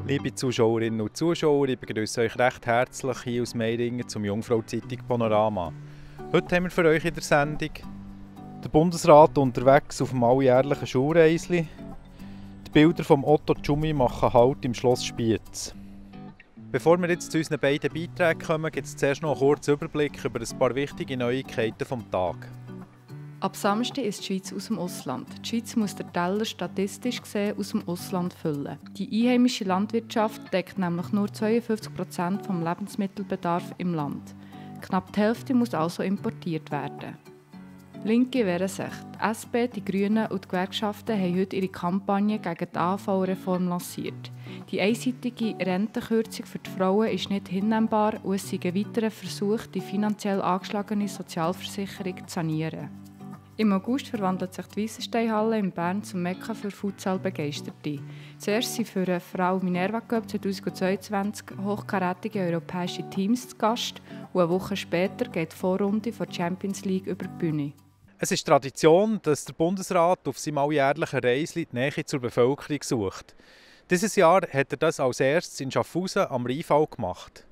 Liebe Zuschauerinnen und Zuschauer, ich begrüße euch recht herzlich hier aus Meiringen zum Jungfrau-Zeitung Panorama. Heute haben wir für euch in der Sendung den Bundesrat unterwegs auf dem alljährlichen Schulreisli. Die Bilder von Otto Tschumi machen Halt im Schloss Spiez. Bevor wir jetzt zu unseren beiden Beiträgen kommen, gibt es zuerst noch einen kurzen Überblick über ein paar wichtige Neuigkeiten des Tages. Ab Samstag ist die Schweiz aus dem Ausland. Die Schweiz muss den Teller statistisch gesehen aus dem Ausland füllen. Die einheimische Landwirtschaft deckt nämlich nur 52% des Lebensmittelbedarfs im Land. Knapp die Hälfte muss also importiert werden. Linke wehren sich. Die SP, die Grünen und die Gewerkschaften haben heute ihre Kampagne gegen die AHV-Reform lanciert. Die einseitige Rentenkürzung für die Frauen ist nicht hinnehmbar und es ist ein weiterer Versuch, die finanziell angeschlagene Sozialversicherung zu sanieren. Im August verwandelt sich die Weissensteinhalle in Bern zum Mekka für Futsal-Begeisterte. Zuerst sind für den Frau Minerva Cup 2022 hochkarätige europäische Teams zu Gast und eine Woche später geht die Vorrunde der Champions League über die Bühne. Es ist Tradition, dass der Bundesrat auf seinem alljährlichen Reisli die Nähe zur Bevölkerung sucht. Dieses Jahr hat er das als erstes in Schaffhausen am Rheinfall gemacht.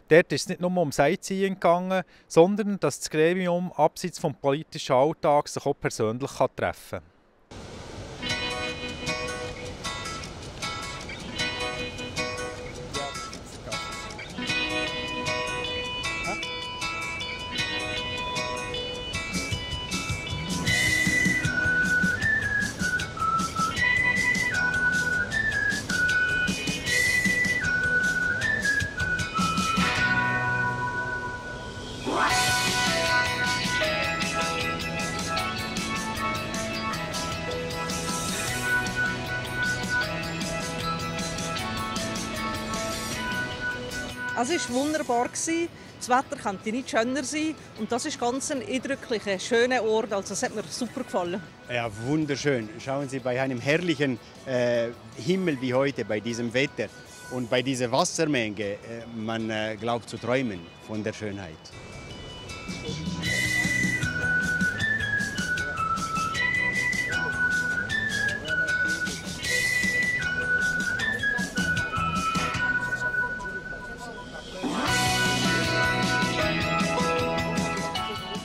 Dort ist es nicht nur um Sightseeing gegangen, sondern dass das Gremium abseits vom politischen Alltag sich auch persönlich treffen kann. Es war wunderbar. Das Wetter könnte nicht schöner sein. Und das ist ganz ein eindrücklicher, schöner Ort. Also, das hat mir super gefallen. Ja, wunderschön. Schauen Sie, bei einem herrlichen Himmel wie heute, bei diesem Wetter und bei dieser Wassermenge, man glaubt zu träumen von der Schönheit.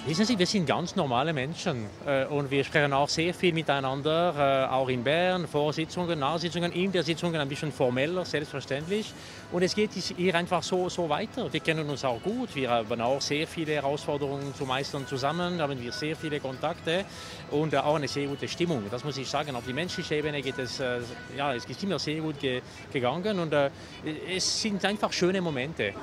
Wissen Sie, wir sind ganz normale Menschen und wir sprechen auch sehr viel miteinander, auch in Bern, vor Sitzungen, nach Sitzungen, in der Sitzung ein bisschen formeller, selbstverständlich. Und es geht hier einfach so weiter. Wir kennen uns auch gut, wir haben auch sehr viele Herausforderungen zu meistern zusammen, haben wir sehr viele Kontakte und auch eine sehr gute Stimmung. Das muss ich sagen, auf die menschliche Ebene geht es, es ist immer sehr gut gegangen und es sind einfach schöne Momente.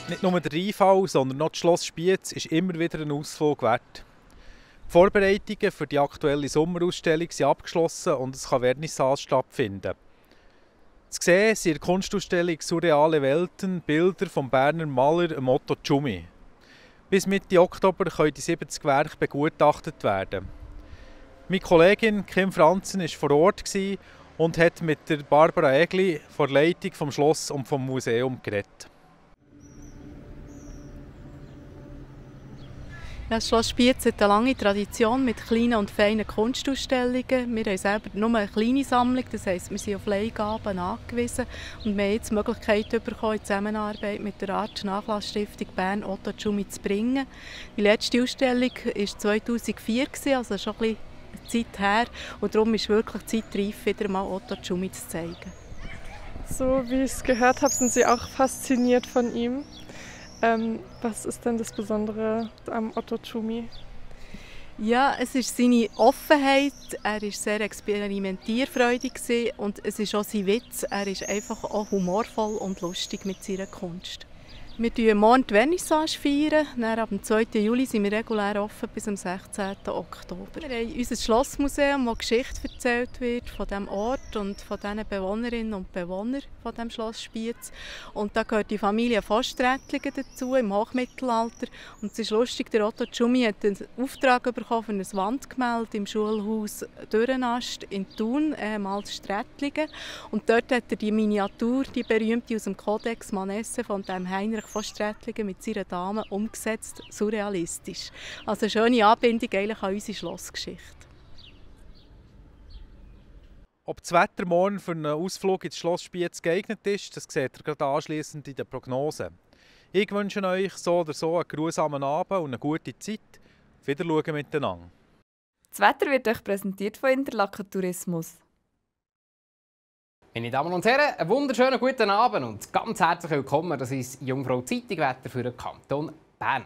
Nicht nur der Rheinfall, sondern auch das Schloss Spiez ist immer wieder ein Ausflug wert. Die Vorbereitungen für die aktuelle Sommerausstellung sind abgeschlossen und es kann Vernissage stattfinden. Zu sehen sind in der Kunstausstellung «Surreale Welten» Bilder vom Berner Maler Otto Tschumi. Bis Mitte Oktober können die 70 Werke begutachtet werden. Meine Kollegin Kim Franzen war vor Ort und hat mit der Barbara Egli von der Leitung vom Schloss und vom Museum geredet. Das Schloss Spiez hat eine lange Tradition mit kleinen und feinen Kunstausstellungen. Wir haben selber nur eine kleine Sammlung, das heisst, wir sind auf Leihgaben angewiesen. Und wir haben jetzt die Möglichkeit bekommen, in Zusammenarbeit mit der Arts-Nachlassstiftung Bern Otto Tschumi zu bringen. Die letzte Ausstellung war 2004, also schon ein bisschen Zeit her. Und darum ist wirklich zeitreif, wieder mal Otto Tschumi zu zeigen. So wie ich es gehört habe, sind Sie auch fasziniert von ihm. Was ist denn das Besondere am Otto Tschumi? Ja, es ist seine Offenheit. Er war sehr experimentierfreudig und es ist auch sein Witz. Er ist einfach auch humorvoll und lustig mit seiner Kunst. Wir feiern morgen die Vernissage. Dann ab dem 2. Juli sind wir regulär offen bis am 16. Oktober. Wir haben unser Schlossmuseum, wo Geschichte erzählt wird von diesem Ort und von den Bewohnerinnen und Bewohnern von diesem Schloss Spiez. Und da gehört die Familie Vosssträttlingen dazu im Hochmittelalter. Und es ist lustig, der Otto Tschumi hat einen Auftrag bekommen für ein Wandgemälde im Schulhaus Dürrenast in Thun, ehemals Strättlingen. Und dort hat er die Miniatur, die berühmte aus dem Codex Manesse von dem Heinrich Friedrich von Strätlingen mit seiner Dame umgesetzt, surrealistisch. Also eine schöne Anbindung eigentlich an unsere Schlossgeschichte. Ob das Wetter morgen für einen Ausflug ins Schloss Spiez geeignet ist, das seht ihr gerade anschliessend in den Prognosen. Ich wünsche euch so oder so einen geruhsamen Abend und eine gute Zeit. Auf Wiedersehen miteinander. Das Wetter wird euch präsentiert von Interlaken Tourismus. Meine Damen und Herren, einen wunderschönen guten Abend und ganz herzlich willkommen. Das ist Jungfrau Zeitungwetter für den Kanton Bern.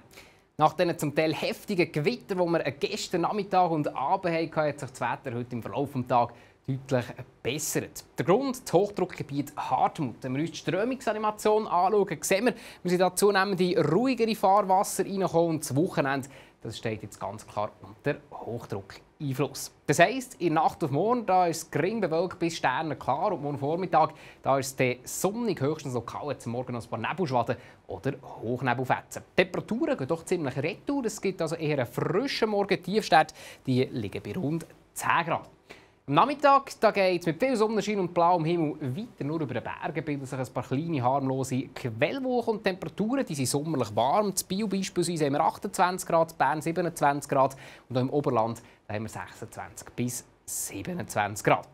Nach diesen zum Teil heftigen Gewittern, die wir gestern Nachmittag und Abend hatten, hat sich das Wetter heute im Verlauf des Tages deutlich bessert. Der Grund, das Hochdruckgebiet Hartmut. Wenn wir uns die Strömungsanimation anschauen, sehen wir sind da zunehmend in ruhigere Fahrwasser reingekommen und das Wochenende das steht jetzt ganz klar unter Hochdruckeinfluss. Das heisst, in der Nacht auf morgen da ist es gering bewölkt bis sternenklar und morgen Vormittag da ist es sonnig, höchstens lokal zum Morgen noch ein paar Nebelschwaden oder Hochnebelfetzen. Die Temperaturen gehen doch ziemlich retour. Es gibt also eher einen frischen Morgen. Tiefstwerte die liegen bei rund 10 Grad. Am Nachmittag geht es mit viel Sonnenschein und blauem Himmel weiter. Nur über den Bergen bilden sich ein paar kleine, harmlose Quellwolken. Und die Temperaturen die sind sommerlich warm. In Biel beispielsweise haben wir 28 Grad, in Bern 27 Grad und auch im Oberland da haben wir 26 bis 27 Grad.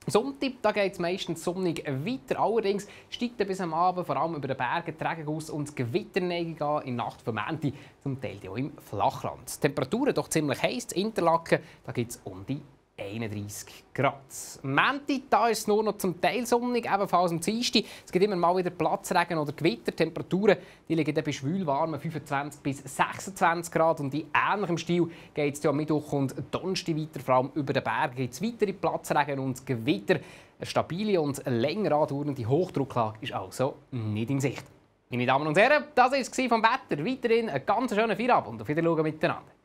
Am Sonntag geht es meistens sonnig weiter. Allerdings steigt bis am Abend vor allem über den Bergen die Regen aus und die Gewitterneigung an in der Nacht vom Montag, zum Teil auch im Flachland. Die Temperaturen doch ziemlich heiß. In Interlaken da gibt es um die 31 Grad. Am Montag da ist es nur noch zum Teil sonnig, ebenfalls am Dienstag. Es gibt immer mal wieder Platzregen oder Gewitter. Die Temperaturen die liegen bei schwülwarmen 25 bis 26 Grad. Und in ähnlichem Stil geht es am Mittwoch und Donnerstag weiter. Vor allem über den Bergen gibt es weitere Platzregen und Gewitter. Eine stabile und länger andauernde Hochdrucklage ist also nicht in Sicht. Meine Damen und Herren, das war es vom Wetter. Weiterhin einen ganz schönen Feierabend und auf Wiedersehen miteinander.